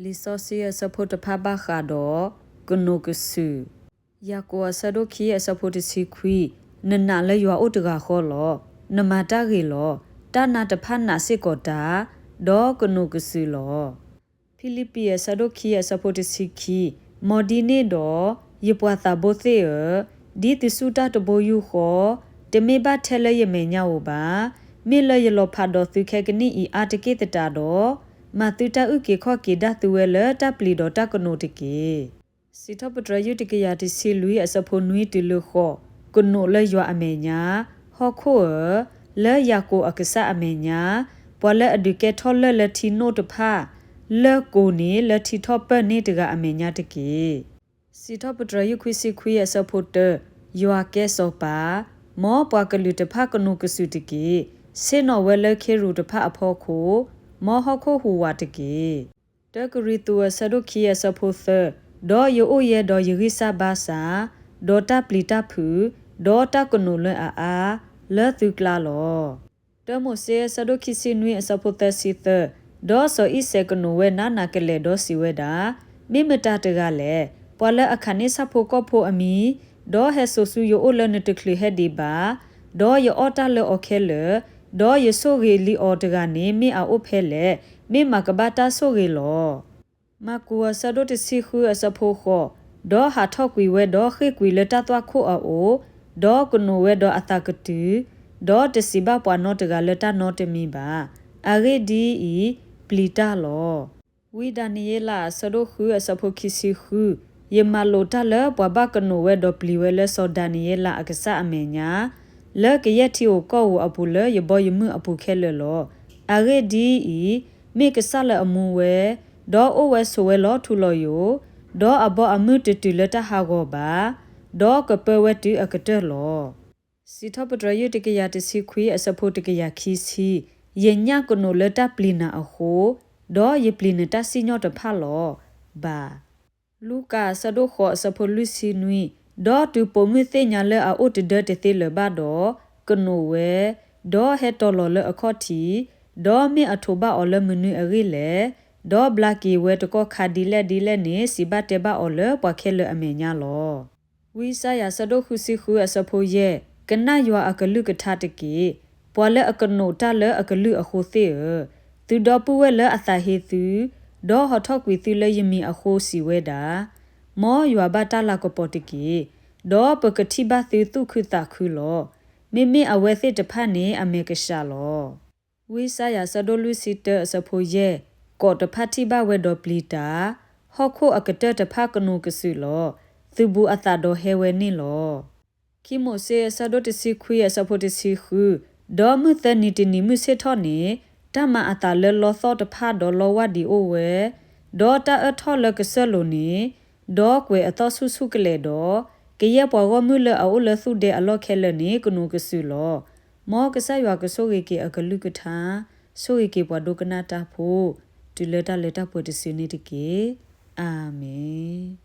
လံာ်စီဆှံအဆၢဖိတဖၣ်ဘၣ်ဃးဒီး ကနိးကစုာ်. ယၤကိာ်အဆၢဒိၣ်ခံအဆၢဖိတဆံခွံ, နနာ်လၢယွၤအိၣ်တဂၤဃီလီၤ. နမၤတၢ်ဂ့ၤလီၤ. တၢ်နါတဖၣ်နာ်စ့ၢ်ကီးတၢ်, ဒီးကနိးကစုာ်လီၤ. ဖံလံးပံးအဆၢဒိၣ်ခံအဆၢဖိတဆံခံ, မ်ဒ်န့ၣ်ဒီး, ယပှၤသးဘိသ့ၣ်ဧၢ, ဒ်သုစူၢ်တၢ်တဘိယူၢ်ဃီ, တမ့ၢ်ဘၣ်ထဲလၢယမဲာ်ညါဧိၤဘၣ်. မ့ၢ်လၢယလီၤဖးဒီးသုခဲကနံၣ်အံၤအါတက့ၢ်သတးဒီး, မၤသုတၢ်အုၣ်က့ၤခီၣ်က့ၤဒၣ်သုဝဲလၢတၢ်ပျံၤဒီးတၢ်ကနိးတက့ၢ်. စံးထီၣ်ပတြၢၤယုၢ်တကယၤတဆံလွံၢ်အဆၢဖိနွံတုၤလၢဃိး, ကနိးလၢယွၤအမဲာ်ညါ, ဟီၣ်ခိၣ်ဧၢ, လၢယၤကိာ်အကစၢ်အမဲာ်ညါ, ပှၤလၢအဒုးကဲထီၣ်လၢၢ်လၢထံနိၣ်တဖၣ်, လၢၢ်ကိာ်န့ၣ်လၢထံထီၣ်ပၢၢ်န့ၢ်တဂၤအမဲာ်ညါတက့ၢ်. စံးထီၣ်ပတြၢၤယုၢ်ခွံဆံခွံအဆၢဖိတၢ, ယွၤကဲစီၤပၤ, မ်ပှၤကလုာ်တဖၣ်ကနိးကစုာ်တက့ၢ်. ဆ့ၣ်နီၤဝဲလၢခ့ရူးတဖၣ်အဖီခိၣ်, မ်ဟီၣ်ခိၣ်ဟူးဝးတက့ၢ်. တၢကရံၣ်သူးအဆၢဒိၣ်ခံအဆၢဖိသၢ, ဒီးယအိၣ်ယဲဒီးယဂံၢ်စၢ်ဘါစၢ်, ဒီးတၢ်ပျံၤတၢ်ဖုး, ဒီးတၢ်ကနိးလၢအအါ, လၢသုကျါလီၤ. တၢမိၤၡ့အဆၢဒိၣ်ခံဆံနွံအဆၢဖိသၢဆံသၢ, ဒီးစီၤအံၤစဲးကနိးဝဲနးနးကလဲာ်ဒီးစံးဝဲဒၣ်, မ့ၢ်မတၤတဂၤလဲၣ်, ပှၤလၢအခးန့ၢ်ဆၣ်ဖိကီၢ်ဖိအမံၤ, ဒီးဟဲစိာ်ဆူယအိၣ်လၢနတချုးဟဲဒံးဘၣ်, ဒီးယအီၣ်တၢ်လၢအီၤခဲလၢာ်, ဒီးယဆိၣ်ဂ့ၤလံအီၤတဂၤန့ၣ်မ့ၢ်အအိၣ်ဖဲလဲၣ်, မ့ၢ်မၤကဘၣ်တၢ်ဆိၣ်ဂ့ၤလီၤ. မၢ်ကူးအဆၢဒိၣ်တဆံဃုအဆၢဖိဃိး, ဒီးဟးထီၣ်ကွံာ်ဝဲဒီးဃ့ၢ်ကွံာ်လၢတၢ်သွၣ်ခိၣ်အအိၣ်, ဒီးကနိးဝဲဒီးအသးကတုၤ, ဒီးတစံးဘၣ်ပှၤနီတဂၤလၢတၢ်နီတမံၤဘၣ်. အဂ့ၢ်ဒ်အံၤ, ပျံၤတၢ်လီၤ. ဝံဒၤနံးယ့လးအဆၢဒိၣ်ဃုအဆၢဖိခံဆံဃု, ယမၤလိာ်တၢ်လၢပှၤဘၣ်ကနိးဝဲဒီးပျံၤဝဲလၢစီၤဒၤနံးယ့လးအကစၢ်အမဲာ်ညါ, လၢကယဲၢ်ထံဧိၤကီၢ်ဧိၤအပူၤလၢယဘီယမုၢ်အပူၤခဲလၢာ်လီၤ. အဂ့ၢ်ဒ်အံၤ, မ့ၢ်ကစၢ်လၢအမူဝဲ, ဒီးအိၣ်ဝဲဆိးဝဲလီၤထူလီၤယိာ်, ဒီးအဘီအမုၢ်တတုၤလၢတၢ်ဟးဂီၤဘၣ်, ဒီးကပၢဝဲတုၤအကတၢၢ်လီၤ. စံးထီၣ်ပတြၢၤယုၢ်တကယၤတဆံခွံအဆၢဖိတကယၤခံဆံ, ယညၣ်ကနိးလၢတၢ်ပျံၤနၤအဃိ, ဒီးယပျံၤနတၢ်စံၣ်ညီၣ်တဖၣ်လီၤ. ဘၣ်. လူၤကၣ်အဆၢဒိၣ်ဃိးအဆၢဖိလွံၢ်ဆံနွံ, ဒီးတုၤပိာ်မုၣ်သ့ၣ်ညါလၢအအိၣ်တဒၢတသ့လၢၤဘၣ်ဒီး, ကနိးဝဲ, ဒီးဟဲတီၤလီၤလၢအခီၣ်ထံး, ဒီးမ့ၢ်အထိးဘၣ်အီၤလၢမနုၤအဂ့ၢ်လဲၣ်, ဒီးဘျါက့ၤဝဲတကီၢ်ခါဒ်လဲၣ်ဒ်လဲၣ်န့ၣ် စံးဘၣ်တဲဘၣ်အီၤလၢပှၤခဲလၢာ်အမဲာ်ညါလီၤ. ဝံယၡါယၤအဆၢဒိၣ်ဃုဆံဃုအဆၢဖိယဲၢ်, ကနၣ်ယွၤအကလုၢ်ကထါတက့ၢ်. ပှၤလၢအကနိးတၢ်လၢအကလုၢ်အဃိသ့ၣ်ဧၢ, သုဒီပုၢ်ဝဲၢ်လၢအသးဟ့သု, ဒီးဟီထီၣ်ကွံာ်သုလၢယမံၤအဃိစံးဝဲဒၣ်, မ်ယွၤဘၣ်တၢ်လၤကပီၤတက့ၢ်. ဒီးပကထံၣ်ဘၣ်သုသူၣ်ခုသးခုလီၤ. မ့မ့ၢ်အဝဲသ့ၣ်တဖၣ်န့ၣ်အမဲာ်ကစှၤလီၤ. ဝံယၡါယၤအဆၢဒိၣ်လွံၢ်ဆံတၢအဆၢဖိယဲၢ်, ကီးတဖၣ်ထံၣ်ဘၣ်ဝဲဒီးပျံၤတၢ်, ဟီၣ်ခိၣ်အကတၢၢ်တဖၣ်ကနိးကစုာ်လီၤ. သုးဘူးအသးဒီးဟဲဝဲန့ၣ်လီၤ. ခံမိၤၡ့အဆၢဒိၣ်တဆံခွံအဆၢဖိတဆံဃု, ဒီးမုၢ်သၢနံၤတနံၤမုၢ်ဆ့ၣ်ထီၣ်န့ၣ်, တၢ်မၤအသးလၢလီသီၣ်တဖၣ်ဒီးလီဝၢ်ဒံးအိၣ်ဝဲ, ဒီးတၢ်အၢၣ်ထီၣ်လၢကစၢၢ်လိၤန့ၣ်, ဒီးကွဲးအသီဆူၣ်ဆူၣ်ကလဲာ်ဒီး, ကယဲၢ်ပှၤဂီၢ်မုၢ်လၢအအိၣ်လၢသူၣ်ဒဲအလီၢ်ခဲလၢာ်န့ၣ် ကနိးကစုာ်လီၤ. မ်ကစၢ်ယွၤကဆိၣ်ဂ့ၤက့ၤအကလုၢ်ကထါ, ဆိၣ်ဂ့ၤက့ၤပှၤဒိကနၣ်တၢ်ဖိ, တုၤလၢတၢ်လၢတၢ်ပှဲၤတစုန့ၣ်တက့ၢ်. အၤမ့ၣ်.